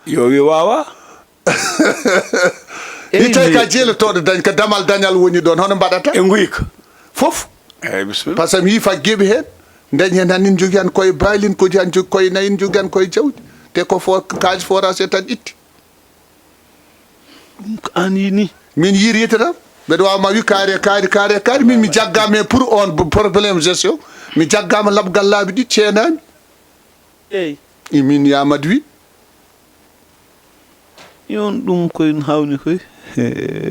Yo wi wawa. Ni tawi ka jeelotooɗo dañ, ko damal dañal woni ɗon, hono mbaɗata? E nguyka. Fof. Eyyi, bisimilla. Par ce que mi yi faggiiɓe heen, dañ heen han nin jogi han koye baalin, koji han jogi koye nayin, jogi han koye jawdi. Te ko fo kaalis forage tan itti. Ɗum ko an yini. Min yiiri yitere am. Mbeɗa waawi ma wi kaari e kaari, kaari e kaari. Min mi jaggaama e pour on problème gestion. Mi jaggaama laɓgal laabi ɗiɗi ceenaami. Eyyi. E min Yamad wi. Yon ɗum koye hawni koye.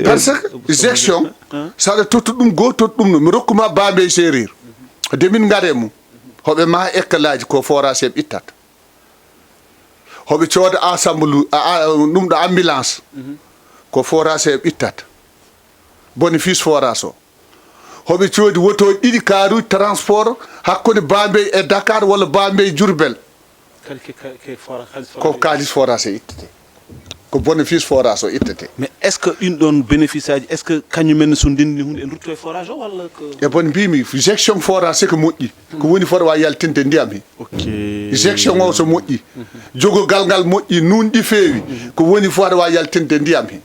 Par ce que gestion, saɗa tottu ɗum goo, tottu ɗum no. Mi rokkuma Bambey Serir. De min ngare mum. Hoɓe ma éclaji ko forage ɓe ittata. Hoɓe cooda assemble, a- a- ɗum ɗo ambulance. Ko forage ɓe ittata. Bénéfice forage o. Hoɓe coodi woto ɗiɗi karuji transport hakkunde Bambey e Dakar walla Bambey Diourbel. Kadi ke- ke- ke fora- kadi fora- Ko kalis forage e ittete. Ko bénéfice forage o ittete. Mais est ce que ɗin ɗon bénéfice aji, est ce que kañumen so ndenni hunde en rutto e forage o walla ko? E bon mbimi gestion forage c'est que moƴƴi. Ko woni fota wa yaltinde ndiyam he. Ok. Gestion o so moƴƴi, jogogal ngal moƴƴi, nunɗi feewi, ko woni fota wa yaltinde ndiyam he.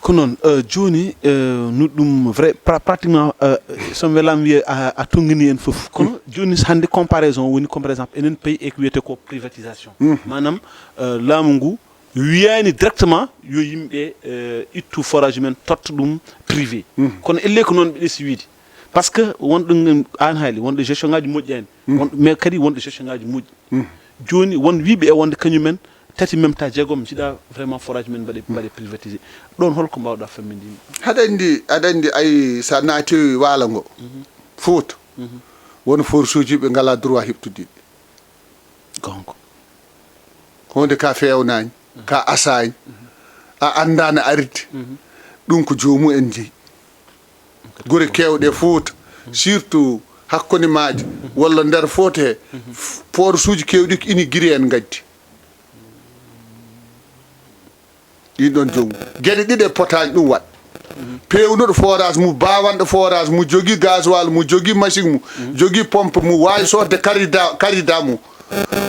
Ko noon, euh, jooni, euh, no ɗum vrai pra- pratiquement, euh, somi welaama wiye a, a tonngini en fof, kono jooni hannde comparaison woni comme par exemple enen pays e ko wiyetee ko privatisation. Maanaam, euh, laamu ngu wiyaani directement yo yimɓe, euh, ittu forage men totta ɗum privé. Kono elle ko noon ɓe ɗesi wiide, parce que wonɗo, aan haali wonɗo gestion ngaji moƴƴaani. Mais kadi wonɗo gestion ngaji moƴƴi. Jooni won wiiɓe e wonde kañumen tati même ta jeegom njiɗa vraiment forage men mbaɗe mbaɗe privatisé. Ɗon holko mbawɗa famminde yimɓe? Haɗa anndi, aɗa anndi, ay, so a naati waalo ngo, Fuuta, won forsuuji ɓe ngalaa droit heɓtude ɗi. Goonga. Huunde ka feewnaani, ka asaani, a anndaani arde. Ɗum ko joomum en njeyi. Gure keewɗe Fuuta, surtout hakkunde maaje walla nder Fuuta he, forsuuji keewɗi ko inauguré en ngaddi. Ɗin ɗon joom geɗe ɗiɗe potaani ɗum waɗ. Peewnuɗo forage mum, baawanɗo forage mum, jogii gasoil mum, jogii machine mum, jogii pompe mum, waawi soodde karida karida mum,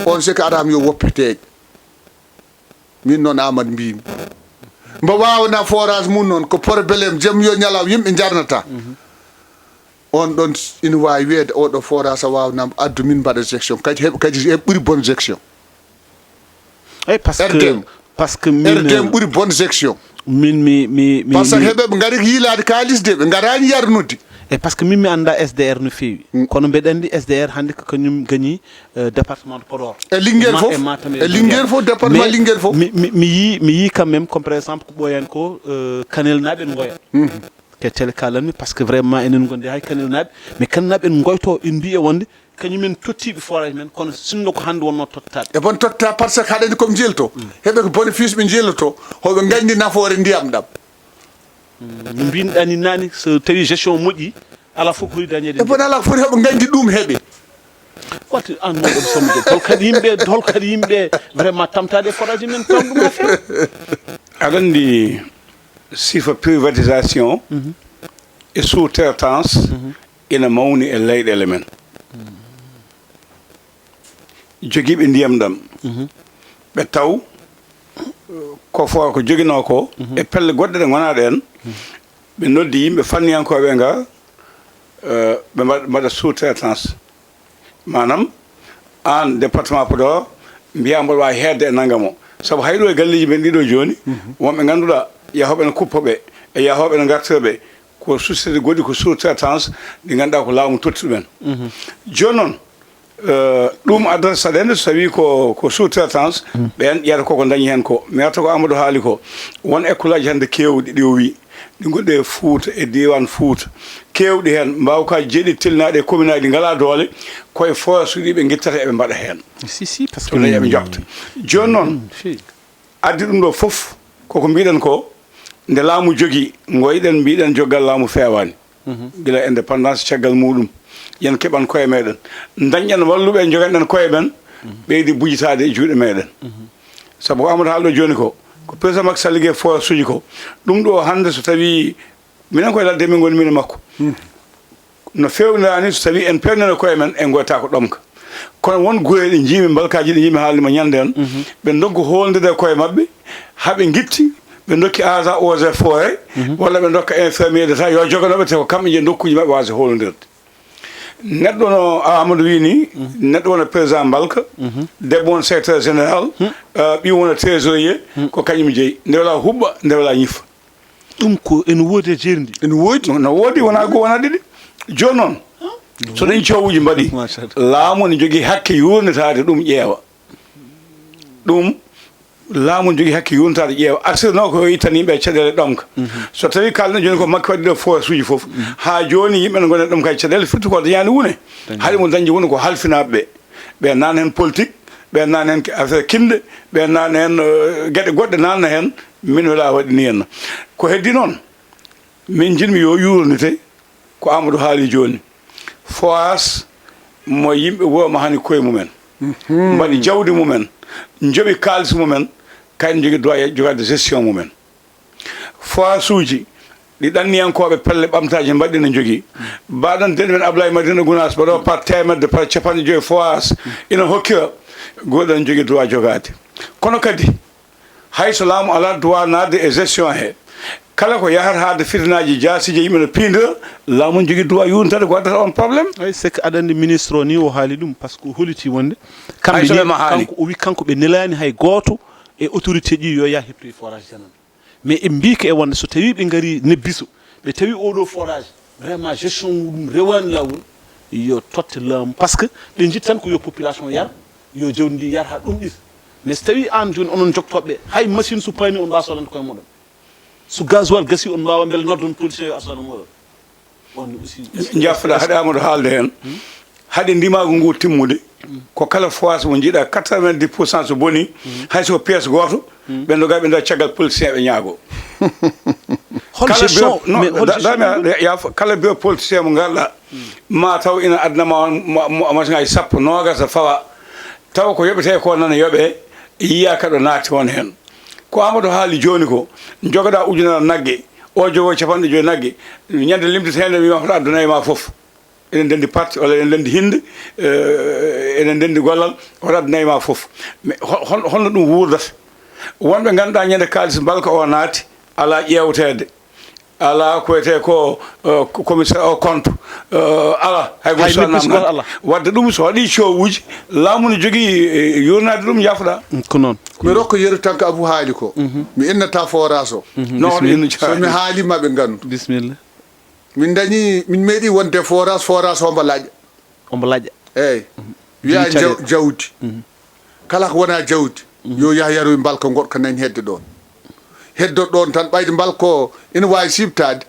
on sika aɗa am yo woppeteeje. Min noon Aamadu mbiymi, mbo waawanaa forage mum noon ko problème, jam yo ñalawma yimɓe njarnata. On ɗon ina waawi wiyeede oɗo forage a waawanaa addu, min mbaɗa gestion kadi heɓ kadi heɓ ɓuri bonne gestion. Eyi, parce que rdm parce que min rdm ɓuri bonne gestion. Min mi mi mi parce que heɓe ɓe ngari yiilaade kaalis de, ɓe ngaraani yarnude. E parce que min mi annda S D R no feewi, kono mbeɗa anndi S D R hannde ko kañum gañi, euh, département de Podor. E Linguére fof, e Linguére fof, département Linguére fof. Mi yii mi yii quand même comme par exemple ko ɓooyani ko, euh, Kanel naaɓe en ngoya. Ke télé kalanmi parce que vraiment enen ngondi hay Kanel naaɓe, mais Kanel naaɓe en ngoyto, en mbiye wonde kañumen tottiiɓe forage men, kono sinno ko hannde wonno tottaɓe. E bon totta parce que haɗani comme jeelto heɓe ko bénéfice ɓe jeeloto, hoɓe gandi nafoore ndiyam ɗam. No mbinɗani nani so tawi gestion moƴƴi ala fof ko holi dañede. E bon ala fof hoɓe gandi ɗum heɓe. Wati an moɗon somde hol kadi yimɓe hol kadi yimɓe vraiment tamtade forage men tan ɗum ha few. Aɗa andi sifa privatisation e sous traitance ina mawni e leyɗele men. Jogiiɓe ndiyam ɗam ɓe taw ko fo ko joginoo ko e pelle goɗɗe ɗe ngonaa ɗeen, ɓe noddi yimɓe fanniyankooɓe ngar ɓe mbaɗa sous traitance. Maanaam aan département Podor mbiyaa mboɗo waawi heedde e nannga mo. Sabu hay ɗo e galleeji men ɗiɗo jooni wonɓe ngannduɗaa yahooɓe no kuppo ɓe e yahooɓe no ngartira ɓe ko société goɗɗi ko sous traitance ɗi ngannduɗaa ko laamu totti ɗumen. Jooni noon ɗum addata saɗeende so tawii ko ko sous traitance ɓeen ƴeewta koko dañi heen ko. Mi arta ko Amadou haali ko, won école aji hannde keewɗi ɗi o wii ɗi ngonɗi e Fuuta e diiwaan Fuuta keewɗi heen mbaawkaaji jeeɗiɗi tellinaaɗi e commune aji ɗi ngalaa doole, koye forage uji ɗi ɓe ngittata eɓe mbaɗa heen. Si si parce que eɓe njoɓta. Jooni noon addi ɗum ɗo fof koko mbiɗen ko nde laamu jogii ngoyɗen mbiɗen joggal laamu feewaani. Gila indépendance caggal muɗum yen keɓan koye meɗen, dañɗen walluɓe joganɗen koye men ɓeydi bujitaade e juuɗe meɗen. Sabu ko Amadou haalɗo jooni ko ko président Macky Sall ligge forage uji ko ɗum ɗo hannde so tawi minen koye ladde min ngoni minen makko. No feewnirani so tawi en pewnino koye men en goyta ko ɗomka. Kono won gure ɗe njiimi mbalkaji ɗe njiimi haalde mo ñande on ɓe ndoggo holdirde koye maɓɓe haɓe gitti ɓe dokki agent eaux et forêt walla ɓe dokka infirmier d'état yo joganoɓe te ko kamɓe jeeyi nokkuji maɓɓe wasa holdirde. Neɗɗo no Amadou wi ni neɗɗo wona président mbalka, debbo wona secrétaire général, ɓiy wona trésorier, ko kañum jeeyi nde wala huɓɓa nde wala ñiffa. Ɗum ko ene woodi e jeerndi. Ene woodi. No woodi wona goo wona ɗiɗi. Jooni noon so ɗen coowuji mbaɗi laamu ne jogii hakke yurnitaade ɗum ƴeewa. Ɗum laamu ne jogii hakke yurnitaade ƴeewa artirnoo ko yo ittan yimɓe e caɗeele ɗomka. So tawii kaalɗen jooni ko Makki waɗi ɗo forage uji fof haa jooni yimɓe ne ngoni e ɗomka e caɗeele firti ko dañaani wune. Haɗi mo dañde wune ko halfinaaɓe ɓe. Ɓe naana heen politique, ɓe naana heen affaire kinnde, ɓe naana heen geɗe goɗɗe naanna heen. Min wela waɗi ni henna ko heddi noon. Min njiɗmi yo yuurnite ko Amadou haali jooni. Foas mo yimɓe wuro mo hani koye mumen mbaɗi jawdi mumen, njoɓi kaalis mumen, Kayɗen njogii droit jogaade gestion mumen. Foraasuuji ɗi ɗanniyankooɓe pelle ɓamtaaje mbaɗɗi no njogii. Mbaɗon denɗe men Ablaye Madina Gunaas, mbaɗo par teemedde, par capanɗe joyi foraas ina hokkira. Gooɗen njogii droit jogaade. Kono kadi, hay so laamu alaa droit naatde e gestion he, kala ko yahata haalde fitinaaji jaasiije, yimɓe no piindira, laamu ne jogii droit yuurnitade ko waddata on problème. Ay, c'est que aɗa anndi ministre o ni o haali ɗum, parce que o holiti wonde kamɓe ni, kanko o wi kanko ɓe nelaani hay gooto e autorité ji yo yah heɓtoye forage janano. Mais e mbii ko e wonde so tawi ɓe ngari nebbiso, ɓe tawi oɗo forage vraiment gestion muɗum rewaani laawol, yo totte laamu, parce que ɓe njiɗi tan ko yo population yar, yo jawdi ndi yar haa ɗum ɗir. Mais so tawi aan jooni onon joktooɓe, hay machine so paani on mbaa solande koye moɗon. So gasoil gasi on mbaawa mbele noddon police yo asana moɗon. On aussi. Jafɗa haɗe Amadou haalde heen. Haɗe ndimaagu ngu timmude, ko kala foraas mo njiɗa quatre-vingt-dix pour cent so boni, hay so ko pièce gooto, ɓe ndoga ɓe ndoga caggal politicien ɓe ñaago. Hol gestion, mais hol gestion? Kala bureau politicien mo ngarɗa, ma taw ina adna ma machine ngaji sappo noogas a fawa, taw ko yoɓete ko nana yoɓe, yiya kaɗo naati on heen. Ko Amadou haali jooni ko, jogoɗa ujunere nagge, o jogo capanɗe joyi nagge, ñande limteteende wiima hoto addu nayi ma fof. Eɗen ndenndi parti walla eɗen ndenndi hinnde, eɗen ndenndi gollal, hoto addu nayi ma fof. Mais holno ɗum wuurdata? Wonɓe ngannduɗaa ñande kaalis mbalka o naati, alaa ƴeewteede, alaa ko wiyetee ko commissaire au compte, alaa hay gooto. Wadde ɗum so waɗi coowuuji, laamu ne jogii yuurnaade ɗum, yaafoɗa. Ko noon. Mi rokka yeru tan ko Abou haali ko. Mi innata forage o. No, so mi haali ma ɓe nganndu. Bisimilla. Min dañi, min meeɗi wonde forage, forage hombo laƴa. Hombo laƴa. Eyyi. Wiya jawdi. Kala ko wona jawdi, yo yah yaroy mbalka goɗɗo ko nani hedde ɗon. Heddo ɗon tan ɓayde mbalka o ina wawi sibtade.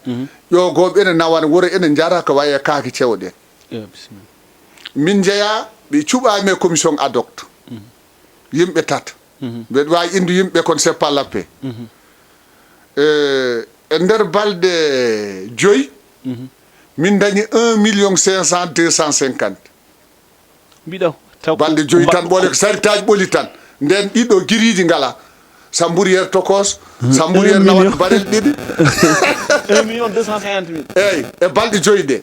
Ƴogoɓe ene nawana wuro ene jara ko waye kaake cewɗe. Min njeya ɓe cuɓami e commission ad hoc. Yimɓe tata. Mbeɗa wawi indu yimɓe kon c'est pas la paix. E nder balɗe joyi, min dañi un million cinq cent deux cent cinquante. Mbiɗa taw ko balɗe joyi tan ɓole ko saritaji ɓoli tan. Nden ɗiɗo giriji ngala. Sambouriyére tokos, Sambouriyére nawata barel ɗiɗi. Un million deux cent cinquante mille. Eyyi, e balɗe joyi ɗe.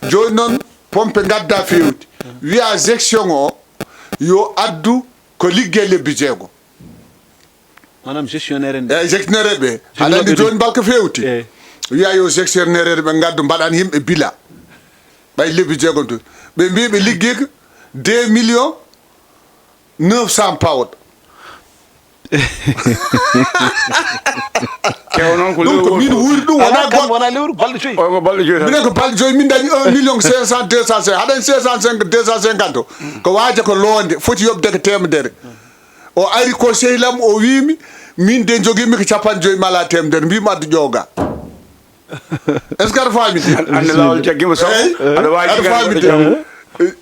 Joni noon pompe gadda fewti. Wiya gestion o yo addu ko ligge lebbi jeego. Manam gestionnaire en. Eyyi, gestionnaire ɓe. Aɗa andi joni mbalka fewti. Wiya yo gestionnaire ɓe ngaddu mbaɗan yimɓe bila. Ɓay lebbi jeegom to. Ɓe mbi ɓe liggi ko deux millions neuf cent pawɗo. Kewo noon ko ɗum ko min wuuri ɗum wona goɗɗo. Wona lewru balɗe joyi. O ko balɗe joyi tan. Minen ko balɗe joyi min dañi un million cinq cent deux cent cinq. Haɗen cinq cent cinq deux cent cinquante o. Ko waaja ko loonde foti yoɓde ko temedere. O ari ko sehlam o wiimi min de jogimi ko capanɗe joyi mala temedere mbimi addu ƴooga. Est ce que aɗa faami de? Ande lawol jaggima saw aɗa wawi aɗa faami de.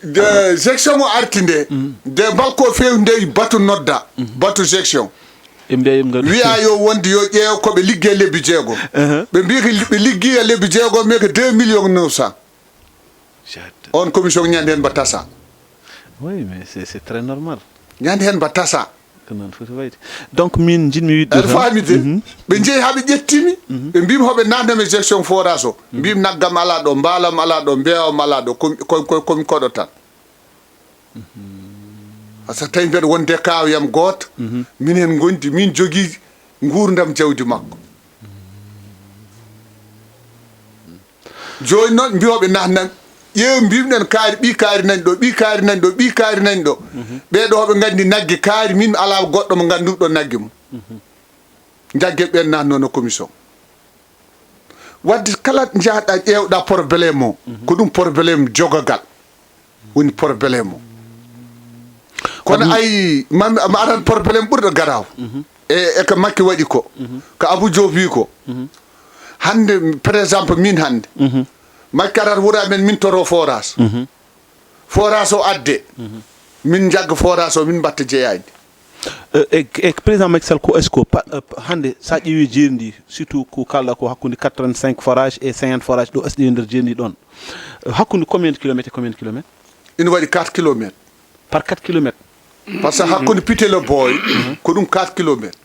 De section o arti nde de mbalko fewi nde batu nodda batu section. Ɓe mbiya yo ɓe ngaɗu. Wiya yo wonde yo ƴeew koɓe ligge lebbi jeego. Ɓe mbi ko ɓe liggi e lebbi jeego mais ko deux millions neuf cent. On commission ñande hen mba tasa. Oui, mais c'est c'est très normal. Ñande hen mba tasa. Ko noon foti wayde. Donc min jiɗmi wiɗde aɗa faami de. Ɓe jeeyi haɓe ƴettimi ɓe mbimi hoɓe natnam e gestion forage o. Mbimi naggam ala ɗo, mbalam ala ɗo, mbewam ala ɗo, komi koɗo tan. Par ce que tawi mbeɗa wonde kawyam goto. Minen gondi min jogui gurdam jawdi makko. Joni noon mbiyoɓe nah nan ƴeew mbimɗen kaari ɓi kaari nani ɗo ɓi kaari nani ɗo ɓi kaari nani ɗo. Ɓeɗo hoɓe gandi nagge kaari min ala goɗɗo mo ganduɗo nagge mum. Jagge ɓen nah noon e commission. Wadde kala jahɗa ƴeewɗa probléme o ko ɗum probléme jogogal. Woni probléme o. Kono ay ma arat probléme ɓurɗo garaw e e ko makki waɗi ko ko abou diof wi ko. Hande par exemple min hande makki arat wura men min toro forage. Forage o adde min jagga forage o min mbatta jeeyadi. E président makisal ko est ce que hande sa ƴeewi jeeri ndi surtout ko kalɗa ko hakkude quatre vingt cinq forage e cinquante forage ɗo est ce que nder jeeri ndi ɗon? Hakkude combien de kilomètre e combien de kilomètre? Ina waɗi quatre kilomètre. Par quatre kilomètre. Par ce que hakkunde Pitelo Boy ko ɗum quatre kilomètres,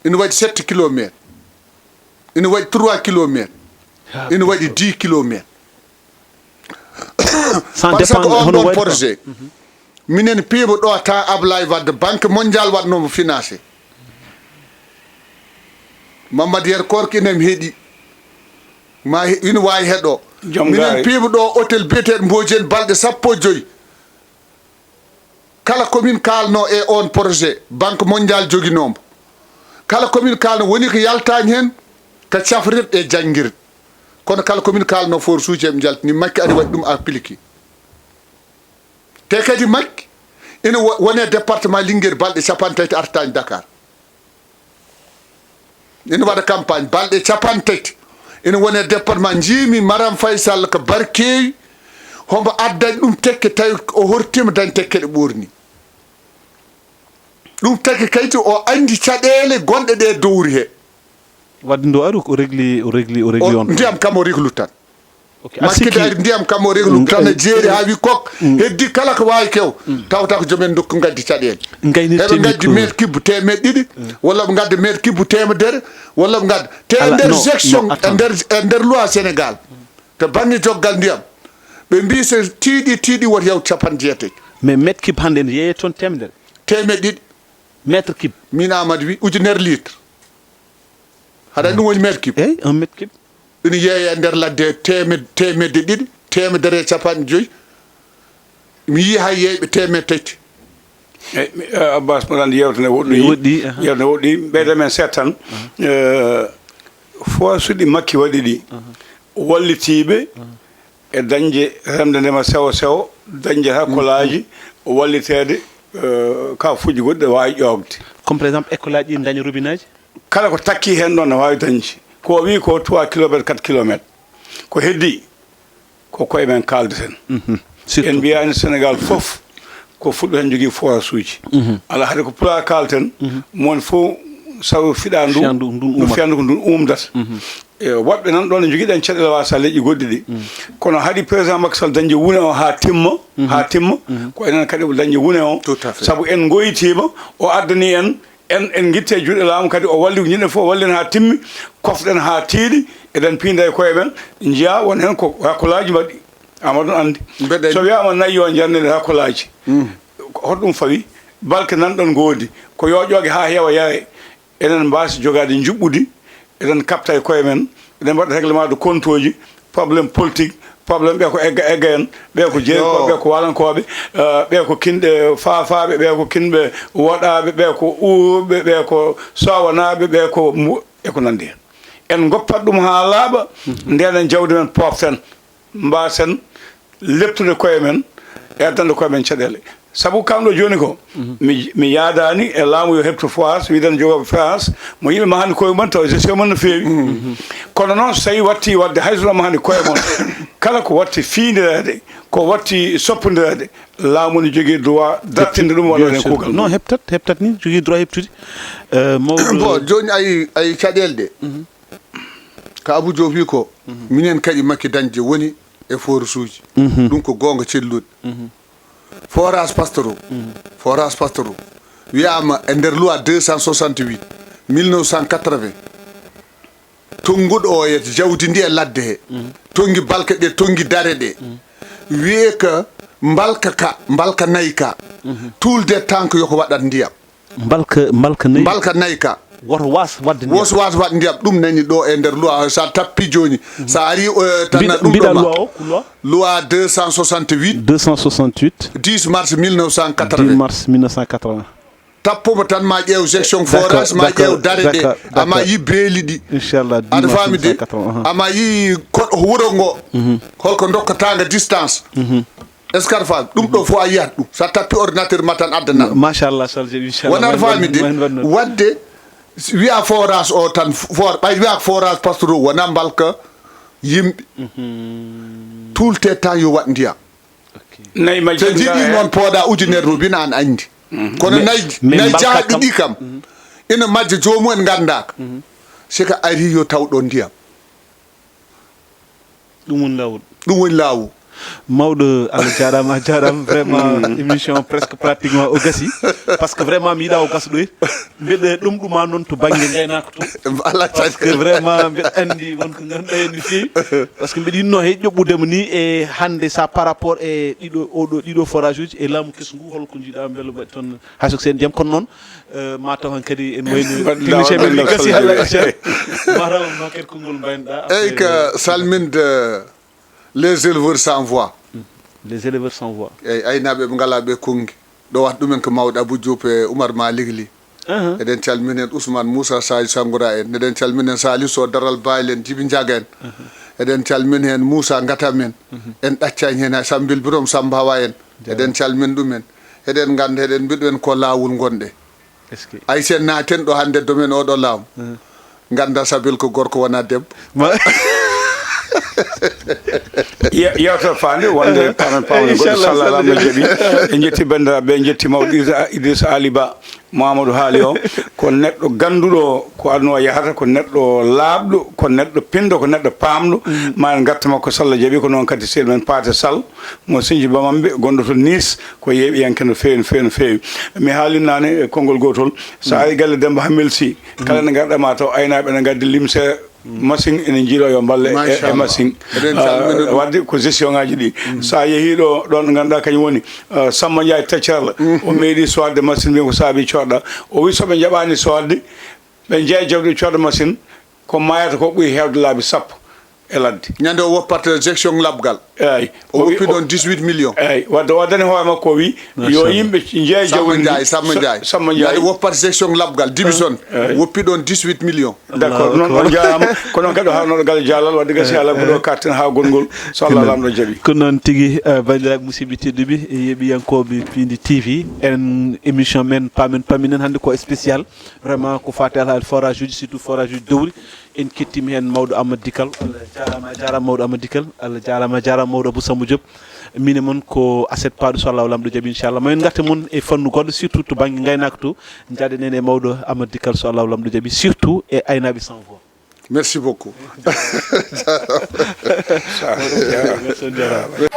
ina waɗi sept kilomètres, ina waɗi trois kilomètres, ina waɗi dix kilomètres. Sans Par ce que dépendre on hono ɗon waɗi projet, minen piiba ɗo temps Ablaye Wade, Banque Mondiale waɗnoomo financé. Mamadou Yer Korka ina mi heɗi, ma he- ina waawi heɗo. Joom Minen gaari. Piiba ɗo hôtel biyeteeɗo Mbojeen balɗe sappo e joyi. Kala ko min kaalno e on projet, Banque Mondiale joginoomo. Kala ko min kaalno woni ko yaltaani heen, ko cafrirɗe e janngirɗe. Kono kala ko min kaalno forsuuji eɓe njaltini, Makki ari waɗi ɗum appliqué. Te kadi Makki ina wo- wone département Linguère balɗe capanɗe tati artaani Dakar. Ina waɗa campagne balɗe capanɗe tati, ina wone département. Njiimi Maram Faye Sall ko barkeewi, hombo addani ɗum tekke, tawi o hortima dañ tekke ɗe ɓoorni. Ɗum tagi kayti o andi caɗeele gonɗe ɗe dowri he. Wadde nde o ari, o régli, o régli, o O régli on. Ndiyam kam o réglu tan. Ok, a Makki sikki dari ndiyam kam o réglu tan, e jeeri haa wi kok. Heddi kala ko waawi kew, tawata ko jomen ndokku ngaddi caɗeele. Ngaynirte Heɓe mi ngaddi ko- mètre cube téemeɗɗe ɗiɗi, walla ɓe ngadda mètre cube téemedere, walla ɓe ngadda te e Ala, nder non, gestion non, e attends. nder e nder loi Sénégal, to bangge joggal ndiyam, ɓe mbi so tiiɗi tiiɗi wota yawtu capanɗe jeetati. Mais mètre cube hannde ene yeeye toon temedere. Teemeɗɗe ɗiɗi. Mètre cube. Min Amadou wi ujunere litre. Haɗa ɗum woni mètre cube? Eyi, un mètre cube. Ina yeeya e nder ladde teemed teemedde ɗiɗi, teemedere e capanɗe joyi. Mi yii hay yeeyɓe teemeɗɗe tati. Eyi, mi- eh, Abbas, mboɗo anndi yewtere nde woɗɗoyi. Mi woɗɗi, aha. Yewtere nde woɗɗoyi. Ɓeyda men seeɗa tan. Eh, foisuuji Makki waɗi ɗi, wallitiiɓe e dañde remde ndema sewo sewo, dañde hakkolaaji, walliteede, eh, ka fuuji goɗɗi ɗe waawi ƴoogde. Comme par exemple, école aji ɗi daña robinaaji. Kala ko takki heen ɗoon ne waawi dañde. Ko o wii ko trois kilomètres, quatre kilomètres. Ko heddii, ko koye men kaaldeten. Surtout. En mbiyaani Sénégal fof ko fulɓe tan njogii forage uji. Alaa, haɗa ko pulaar kaalten, mo woni fof saw fiɗa ndu, Fiyandu ndun no uumata. fiyandu ko ndun uumdata. E, woɗɓe nan ɗoon ne njogiɗen caɗeele waasa leƴƴi goɗɗi ɗi. Kono haɗi président Macky Sall dañde wune o haa timma, haa timma, ko enen kadi ɓe dañde wune o. Tout à fait. Sabu en ngoytiima, o addani en, en, en ngitte juuɗe laamu kadi o walli ko njiɗen fof, o walli en haa timmi, kofɗen haa tiiɗi, eɗen piinda e koye men, njiya won heen ko hakkolaaji mbaɗi. Amadou anndi. Mbeɗen- So wiyaama nayi yo njannde nder hakkolaaji. Ko hoɗum fawi? Balke nan ɗoon ngoodi. Ko yo ƴooge haa heewa yare. Enen mbaasi jogaade njuɓɓudi, eɗen kaɓta e koye men, eɗen mbaɗa règlement de compte uji, problème politique, problème ɓe ko egga egga en, ɓe ko jeerikooɓe, ɓe ko waalankooɓe, eh, ɓe ko kinɗe faafaaɓe, ɓe ko kinɓe woɗaaɓe, ɓe ko uurɓe, ɓe ko soowanaaɓe, ɓe ko mu-, e ko nanndi heen. En ngoppat ɗum haa laaɓa, ndenen jawdi men, pooften, mbaasen leptude koye men e addande koye men caɗeele. Sabu kam ɗo jooni ko, mi, mi yaadaani e laamu yo heɓtu forage, wiiden jogooɓe forage, mo yimɓe mahani koye mum tawa gestion mum no feewi. Kono noon, so tawii watti waɗde hay so mahani koye mon, kala ko watti fiindireede, ko watti soppondireede, laamu ne jogii droit dartinde ɗum, waɗa heen kuugal. Non, heɓtat, heɓtat ni, jogii droit heɓtude. Euh, mawɗo- Bon, jooni ayi ayi caɗeele ɗe. Ka Abou Diop wi ko, minen kadi Makki dañde woni e forage uji. Ɗum ko goonga celluɗo. Forage Pastoro. Forage Pastoro. Wiyaama e nder loi deux cent soixante-huit, mille neuf cent quatre-vingts. Tonnguɗo o e jawdi ndi e ladde he. Tonngi balka ɗe, tonngi dare ɗe. Wiyee ka mbalka ka, mbalka nayi ka. Tout le temps ko yo ko waɗat ndiyam. Mbalka, mbalka nayi. Mbalka nayi ka. Woto waas waɗde ndiyam. Woto waas waɗ ndiyam. Ɗum nani ɗo e nder loi, so a tappi jooni. So a ari, eh, tan Mbiɗa, ɗum mbiɗa ɗo ma. Loi o, ko loi? Loi deux cent soixante-huit, Deux cent soixante-huit. dix mars mille neuf cent quatre-vingts. Dix mars mille neuf cent quatre-vingts. Tappuma tan ma ƴeew gestion D'accord, forage, ma d'accord, ƴeew dare ɗe, d'accord, ama d'accord. Yi beeli ɗi. Inchallah, dix Aɗa mars faami de? mille neuf cent quatre-vingts, aha. Ama yi ko wuro ngo. Holko dokkataanga distance. Est-ce que aɗa faami? Ɗum ɗo fof a yiyat ɗum. So a tappi ordinateur ma tan addana. Machallah, Saljebi, inchallah. Wona aɗa faami de? Wan, wan, wan. Waɗde, wiya forage o tan, for-, ɓay wiya forage Pastoro wona mbalka yimɓe. Tout le temps yo waɗ ndiyam. Nayi majji So jiɗi noon pooɗa ujunere rubina an anndi. Kono Mais- nayi, mais nayi mbalka jahɗi kam- ɗi kam. Ina majja joomum en nganndaaka. Sika ari yo taw ɗo ndiyam. Ɗum woni laawol. Ɗum woni laawol. Mawɗo, Allah jaaraama, a jaaraama. Vraiment, émission presque pratiquement o gasi. Parce que vraiment, mi yiɗa o gasa ɗo. Mbiɗa ɗum ɗuma noon to bannge ngaynaaka to. Parce que vraiment, mbiɗa anndi won ko ngannduɗaa heen no feewi. Parce que mbiɗa yiɗnoo he ƴoɓɓudemo ni e hannde sa par rapport e ɗiɗo, oɗo, ɗiɗo forage uji e laamu kesu ngu, holko njiɗa mbele mbaɗi toon hay so ko seen ndiyam, kono noon, eh, ma taw han kadi en wayno technicien men gasi halla acca. Ma taw ma kadi konngol mbaynoɗa. Eyyi, ka salminde les éleveurs sans voix. Les éleveurs sans voix. Eyyi, aynaaɓe ɓe ngalaa ɓe konngi. Ɗo wata ɗumen ko mawɗo Abou Diop e Oumar Malick Ly. Eɗen calmini heen Ousmane Moussa Sadio Sangoura en. Eɗen calmini heen Saliou Sow Daral Bayle en, Djiby Ndiaga en. Eɗen calmini heen Moussa Ngatam en. En ɗaccaani heen hay Sambil Birom Samba Hawa en. Eɗen calmini ɗum en. Eɗen ngannda, eɗen mbiɗo en ko laawol ngonɗe. Est-ce que Ay sen naaten ɗo hannde domaine oɗo laamu. Ngannda Sabil ko gorko wona debbo. Ma- Ye- yewtere faande wonde pamen pamde goɗɗo. Inchallah, salla lamɗo jaɓi. En jetti banndiraaɓe, en jetti mawɗo Idrissa- Idrissa Ali Ba. Mamadou haali o ko neɗɗo gannduɗo ko aduna o yahata, ko neɗɗo laaɓɗo, ko neɗɗo pinɗo, ko neɗɗo paamɗo. Ma en ngarta makko salla jaɓi. Ko noon kadi seydi men Paate Sall mo Sinji Bamambe, gonɗo to Nice, ko yeeɓiyanke no feewi, no feewi, no feewi. Mi haalino naane e konngol gootol, so a ari galle Demba Hamel Sy, kala nde ngarɗa ma taw aynaaɓe ene ngaddi limse machine, ene njiilo yo mballe e- e machine. Wadde ko gestion ngaji ɗi. So a yeehi ɗo ɗon, ngannduɗaa kañum woni, eh, Samba Ndiaye Taccarla, o meeɗi soodde machine, mbi ko saabi coodɗa. O wi so ɓe njaɓaani soodde, ɓe njeeya jawdi coodda machine, ko maayata ko ɓuri heewde laabi sappo e ladde. Ñande o woppata gestion laɓgal. Eyi. O woppi ɗon dix-huit millions. Eyi, wadde o addani hoore makko, o wi yo yimɓe njeeya jawdi ndi. Samba Ndiaye, Samba Ndiaye. Ñande woppat gestion laɓgal, division. Woppi ɗon dix-huit millions. D'accord, noon on jaaraama. Ko noon kadi o harnoɗo galle Jaalal, wadde gasi Haala ko ɗo karten haa gongol, so Allah Laamɗo jaɓi. Ko noon tigi. Eh, banndiraaɓe musidɓe tedduɓe e yeeɓiyankooɓe Piindi T V, en émission men Paamen Pamminen hannde ko spécial. Vraiment ko faati alhaali forage uji, surtout forage uji dowri. En kettiima heen mawɗo Amadou Dikal. Allah jaaraama, a jaaraama mawɗo Amadou Dikal. Allah jaaraama, a jaaraama mawɗo Abou Samba Diop. Min e mon ko Aset Paɗo, so Allah Laamɗo jaɓi, inchallah. Ma en ngarta mon e fannu goɗɗo, surtout to bannge ngaynaaka to. Njaaden en e mawɗo Amadou Dikal, so Allah Laamɗo jaɓi, surtout e aynaaɓe sans voix. Merci beaucoup. Merci, on dirait.